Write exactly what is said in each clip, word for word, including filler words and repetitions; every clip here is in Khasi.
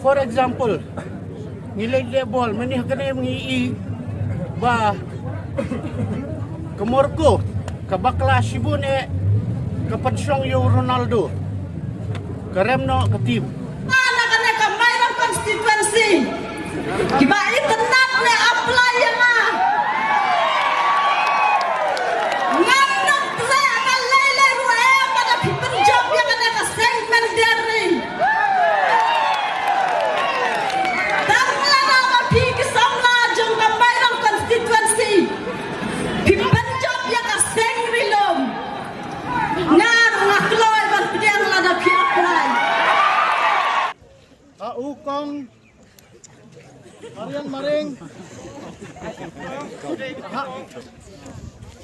For example, ngi leit leh bol, mynne ha kane ngi i ba ka Morocco ka bakla shibun eh ka pynshong ïa u Ronaldo. Ka rem noh ka team. Na kane ka Mairang constituency, kiba itynnad ne apply ïa nga. Ngam nang treh na lei lei ruh eh, ba da phi pynjop ïa kane ka seng mynder ri. Tang lada ba phi ki samla jong ka Mairang constituency phi pynjop ïa ka seng ri lum, nga ruh nga kloi ban pdiang lada phi apply. Ha u kong Mariang Maring. Ha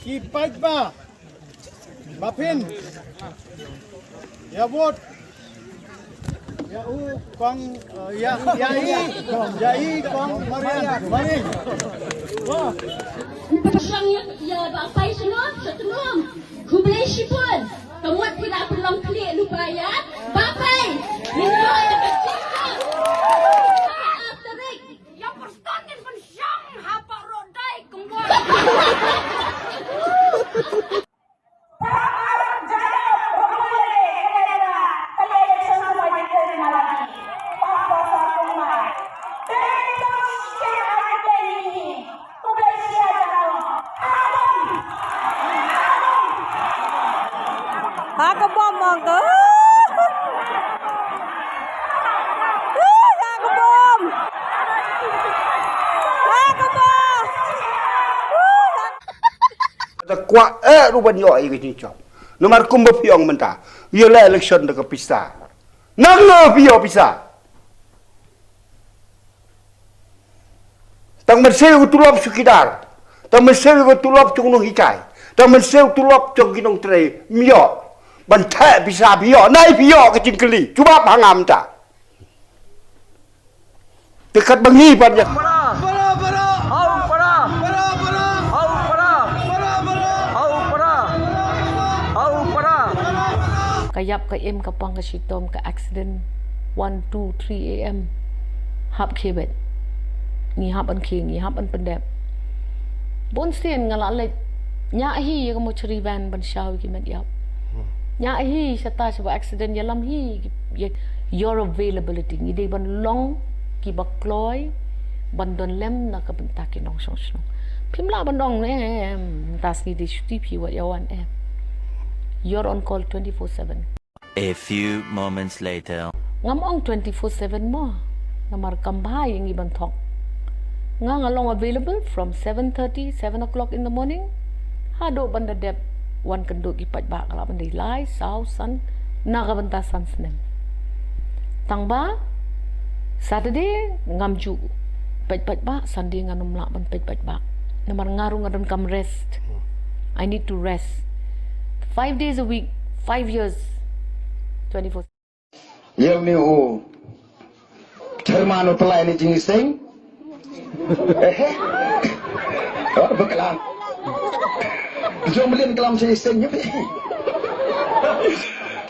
ki paidbah ba phin ïa vote ïa u kong, eh, ïa, ïa i, ïa i kong Mariang Maring. Wah. Pyrshang ïa, ïa ba pai shnong, sha tnum. Khublei shibun. Ka mut phi la pynlong khlieh lypa ïa ba pai. Ngin ïoh ïa ka jingkyrkhu. Ïa Preston ngin pynshong ha baroh dei kumba. Ha ka bom ong ka. Ha ka bom. Ha ka bom. Da kwah eh ruh ban ïoh ïa ka jingjop. Namar kumba phi ong mynta, ïa la election da ka pisa. Nang la phi ïoh pisa. Tang mynsiem u tulop chowkidar, tang mynsiem u tulop jong nonghikai, tang mynsiem u tulop jong ki nongtrei, ym ïoh ban theh pisa phi ïoh, nai phi ïoh ka jingkylli, jubab ha nga mynta. Te katba ngi ban ïa. Para, para, para. Hau para. Para, para. Hau para. Para, para. Hau para. Hau para. Ka ïap ka im ka pang ka shitom ka accident one, two, three A M. Hap khie beit. Ngi hap ban khie, ngi hap ban pyndep. Bun sien nga la leit ñiah hi ïa ka mortuary van ban shaw ïa ki met ïap. Ñiah hi shata shaba accident ïalam hi ïa your availability. Ngi dei ban long kiba kloi ban don lem na ka bynta ki nongshong shnong. Phim lah ban ong em, mynta sngi dei shuti phi wat ïa wan em. You're on call twenty-four seven. A few moments later. Ngam ong twenty-four seven mo. Namar kam bha ïa ngi ban thok. Nga nga long available from seven thirty, seven o'clock in the morning. Haduh ban da dep wan kynduh ki paidbah ka lah ban dei lai, saw, san, na ka bynta san snem. Tang ba Saturday ngam ju peit paidbah, Sunday ngan ym lah ban peit paidbah. Namar nga ruh nga donkam rest. I need to rest. Five days a week, five years, twenty-four. Ïa une u Therman u tlai ne jingiseng. Eh, eh. Oh, bakla. Jong belian klam jingiseng.